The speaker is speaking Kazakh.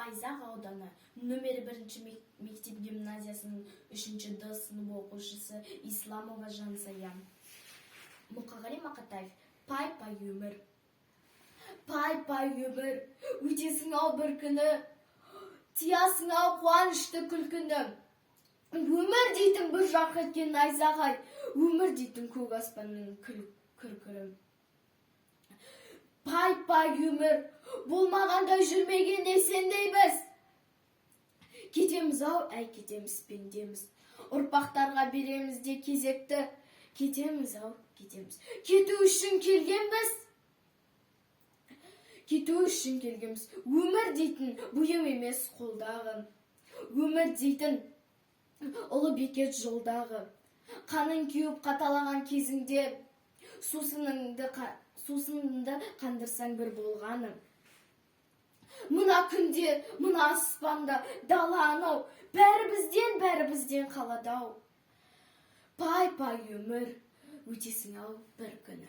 Байзақ ауданы, нөмірі бірінші мектеп гимназиясының үшінші Д сынып оқушысы Исламова Жансая. Мұқағали Мақатаев, «Пай пай өмір». Пай пай өмір, өтесің ау бір күні, тиясың ау қуанышты, күлкіні. Өмір дейтін бір жарқ еткен найзағай, өмір дейтін көк аспанның күркірі. Пай пай өмір, болмағандай, жүрмегендей, сендей біз кетеміз ау, әй, кетеміз, пендеміз, ұрпақтарға береміз де кезекті. Кетеміз ау, кетеміз, кету үшін келгенбіз, кету үшін келгенбіз. Өмір дейтін бұйым емес қолдағы, өмір дейтін ұлы бекет жолдағы. Қаның кеуіп қаталаған кезіңде сусыныңды қандырсаң бір болғаны. Мына күнде, мына аспанда, дала анау, бәрі бізден, бәрі бізден қалады ау. Пай пай өмір, өтесің ау бір күні.